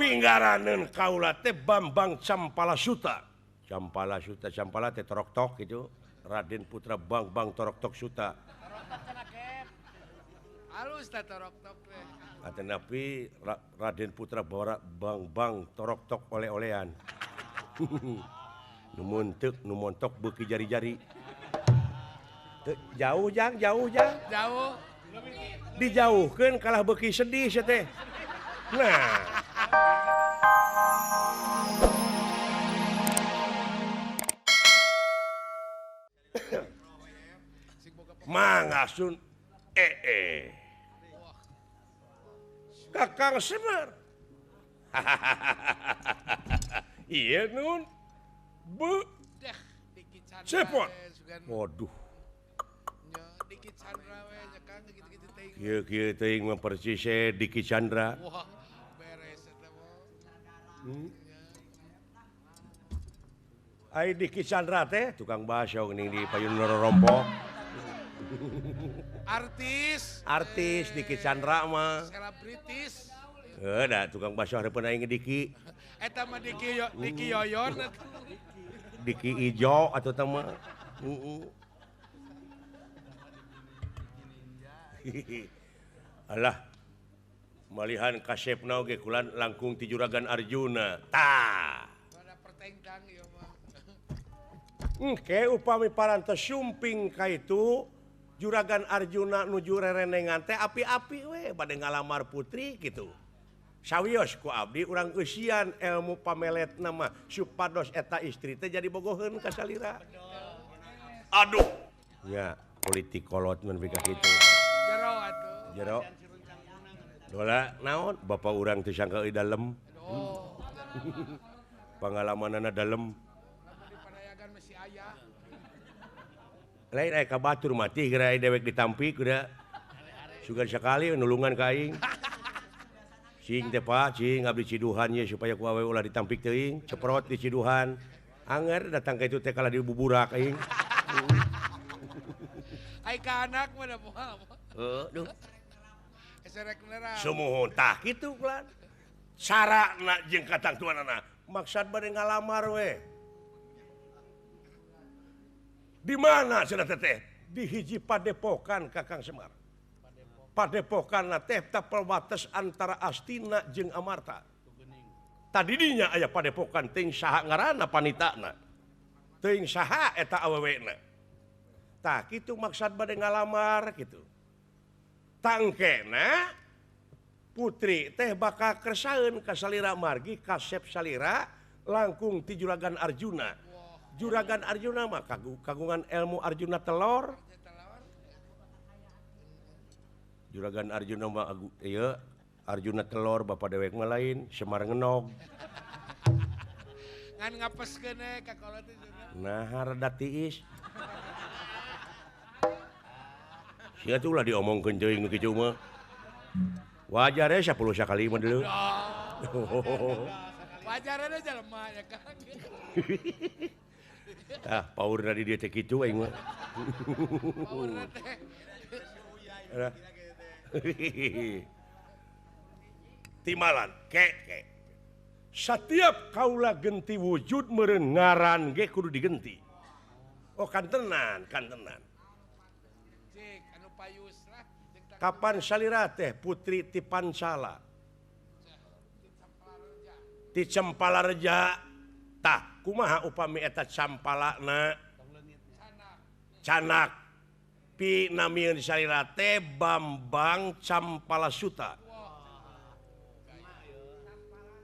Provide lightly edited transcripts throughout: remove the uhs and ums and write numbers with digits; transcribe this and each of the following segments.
Pinggaraneun kaula teh Bambang Campala Suta. Campala Suta, Campala teh torok-tok gitu. Raden Putra Bambang Torok-tok Suta. Halus teh torok-tok teh. Atanapi Raden Putra Bambang Torok-tok oleh-olehan. Nu munteuk, nu montok beuki jari-jari. Jauh jang, jauh jang. Jauh. Dijauhkeun kalah beuki sedih sia teh. Nah. Mangasun Kakang Semar. Iya nun. Bu. Cepot. Waduh. Kieu-kieu teuing mah persis Diki Chandra. Ai Diki Chandra teh tukang baso geuning di payun rorompok. Artis. Artis Diki Chandra mah. Selebritis. Heuh da tukang baso hareupeun aing Diki. Eta mah Diki Diki Yoyon. Diki ijo atuh teh mah. Alah. Malihan kasepna oge kulan langkung ti Juragan Arjuna. Tah. Engke upami parantos sumping ka itu Juragan Arjuna nuju rerenengan teh api-api we bade ngalamar putri gitu. Sawios ku abdi urang eusian ilmu pameletna mah supados eta istri teh jadi bogoheun ka salira. Aduh. Ya, politik kolot mun bika kitu. Jero atuh. Jero. Dola naon bapak urang teu sangka euy dalem. Pangalamanana dalem. Lain aya ka batur mati geura dewek ditampi kuda. Sugan sakali nulungan ka aing. Cing teh Pak, cing abdi ciduhan ye supaya ku awewe ulah ditampik teuing, ceprot di ciduhan. Anger datang ka itu teh kalah dibuburak aing. Ai ka anak mah da moal. Heuh, duh. Eserek. Sumuhun tah kitu kulan. Sarana jeung katangtuanana maksad bade ngalamar we. Di mana cenah teteh? Di hiji padepokan Kakang Semar. Padepokan teh tapel wates antara Astina jeung Amarta. Tadinya aya padepokan teuing saha ngaranna panitana. Teuing saha eta awewena. Tah kitu maksad bade ngalamar kitu. Tangkena putri teh bakal kersaeun ka salira margi kasep salira langkung ti Juragan Arjuna. Juragan Arjuna mah kagungan ilmu Arjuna telor. Juragan Arjuna mah ieu Arjuna telor bapak dewek mah lain Semar ngenog. Ngan ngapeskeun we ka kolot teh. Nah rada tiis. Sia tuh ulah diomongkeun teuing nu kitu mah. Wajar ya 10 sakali mah deuleu. Wajar we jelema ya Kang. Tah paurna di dieu teh kitu aing mah. Paurna teh. Timalan ke ke. Setiap kaula genti wujud meureun ngaran ge kudu digenti. Oh kantenan, kantenan. Kapan salira teh putri ti Pancala? Ti Cempalareja. Tah kumaha upami eta campalana? Canak. Pi namieun salira teh Bambang Campala Suta.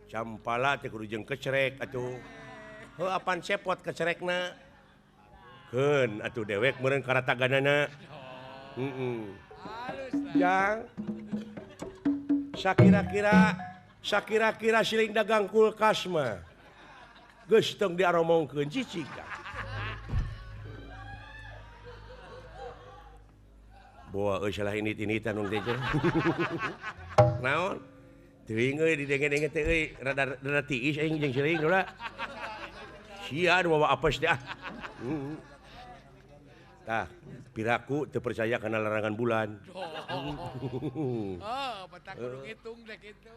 Campala teh kudu jeung kecerek atuh. Heuh apan cepot kecerekna? Keun atuh dewek meureun karataganana. Heeh. Jang sakira-kira siling dagang kulkas mah geus tong diaromongkeun cicing. Boa euy salah init-initan nung teh. Naon? Teuing euy didenge-denge teh euy rada rada tiis aing jeung siling heula. Sia nu bawa apes teh ah. Tah, piraku teu percaya kana larangan bulan. Oh, batak kudu ngitung dek itu.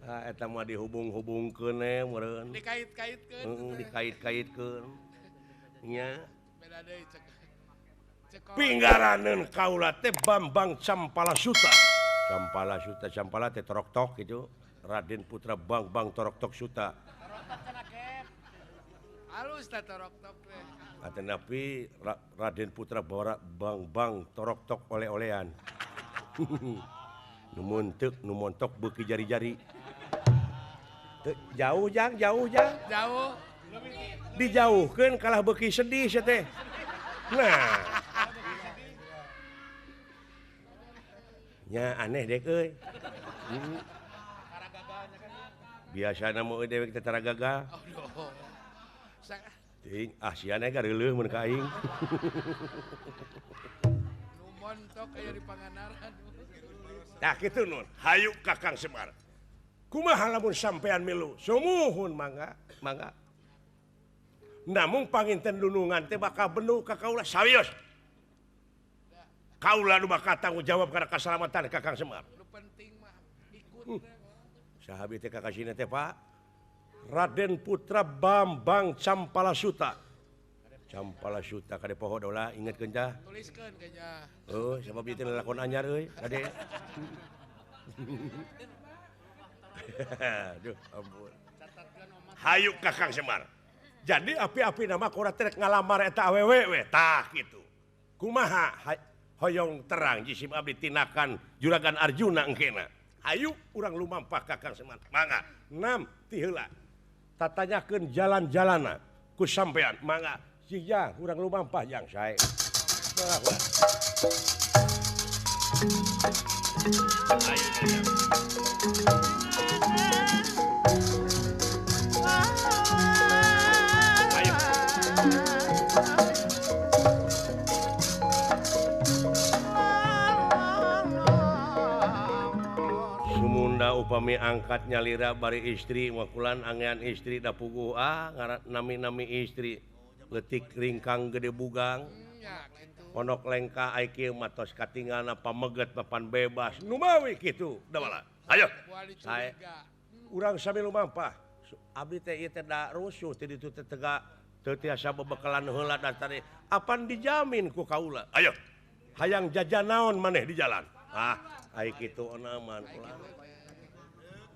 Ah eta mah dihubung-hubungkeun we meureun. Dikait-kaitkeun. Heeh, dikait-kaitkeun. Nya. Beda deui cek. Pinggaraneun kaula teh Bambang Campala Suta. Campala Suta, Campala teh torok-tok gitu. Raden Putra Bambang Torok-tok Suta. Halus teh torok-tok teh. Atenapi Raden Putra Bambang Torok-tok oleh-olehan. Nu munteuk, nu montok beuki jari-jari. Jauh jang, jauh jang. Jauh. Dijauhkeun kalah beuki sedih sia teh. Nah. Nya aneh dek euy. Biasana mah dewek teh tara gagal. Teuing ah sia na gareuleuh mun ka aing. Nu montok aya di Pangandaran. Tah kitu nun, hayu Kakang Semar. Kumaha lamun sampean milu? Sumuhun mangga, mangga. Namung panginten dunungan teh bakal benu ka kaula sawios. Kaula nu bakal tanggung jawab kana kasalamatan Kakang Semar. Nu penting mah ikut. Saha teh kakasina teh Pak? Raden Putra Bambang Campala Suta. Campala Suta kade poho dola ingetkeun tah. Tuliskeun kayaknya. Oh, sabab ieu teh lalakon anyar euy, kade. Aduh, ampun. Hayu Kakang Semar. Jadi api-api nama kora teh ngalamar eta awewe we tah kitu. Kumaha hoyong terang jisim abdi tinakan Juragan Arjuna engkena. Hayu urang lumampah Kakang Semar. Mangga, nam ti heula. Tatanyakeun jalan-jalana ku sampean. Mangga, sia urang lumampah jang sae. Mangga. Ayo. Ayo. Sumunda upami angkat nyalira bari istri makulan angean istri da puguh ah ngaran nami-nami istri leutik ringkang gede bugang. Pondok lengka ai kieu mah tos katinggalna pameget papan bebas nu mawi kitu da bala. Ayo. Sae. Urang sami lumampah. Abdi teh ieu teh da rusuh teh ditu teh tega teu tiasa bebekalan heula dan tadi apan dijamin ku kaula. Ayo. Hayang jajan naon maneh di jalan. Ah, ai kitu onaman ulah.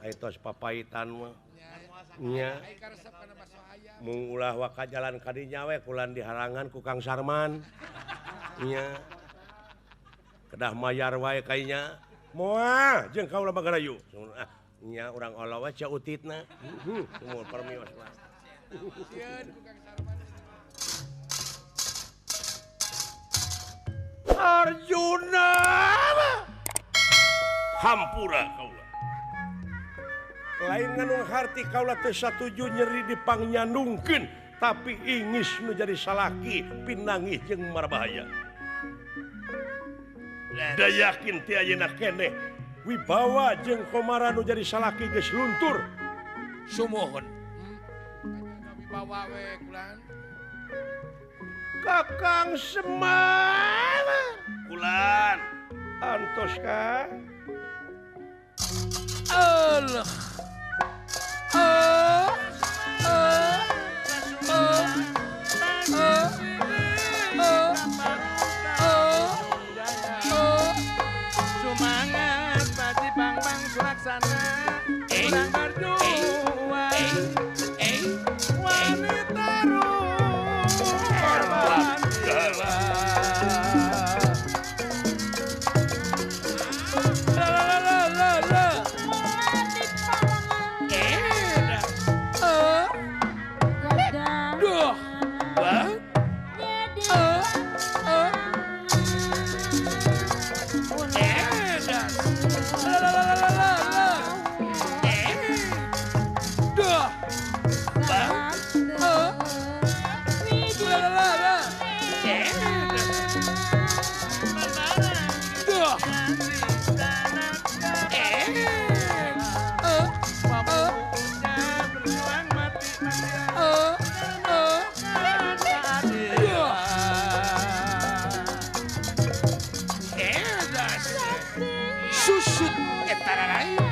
Ai tos papaitan mah. Nya. Mung ulah waka jalan kadinya we kulan diharangan ku Kang Sarman. Nya. Kedah mayar wae kainya. Moal jeung kaula bagarayu. Ah, nya urang olah we cia utitna. Sumur permios lah. Sieun ku Kang Sarman. Arjuna. Hampura kaula. Lain nganung harti kaula teu satuju nyeri dipangnyanungkeun, tapi ingis nu jadi salaki pinangih jeung marbahaya. Da yakin ti ayeuna keneh wibawa jeung komara nu jadi salaki geus luntur. Sumuhun. Wibawa we kulan. Kakang Semar. Kulan. Antos ka. Allah. Semangat Baji Bambang Sulaksana urang berjuang wanita korban jiwa. La la la la la. Susut eta.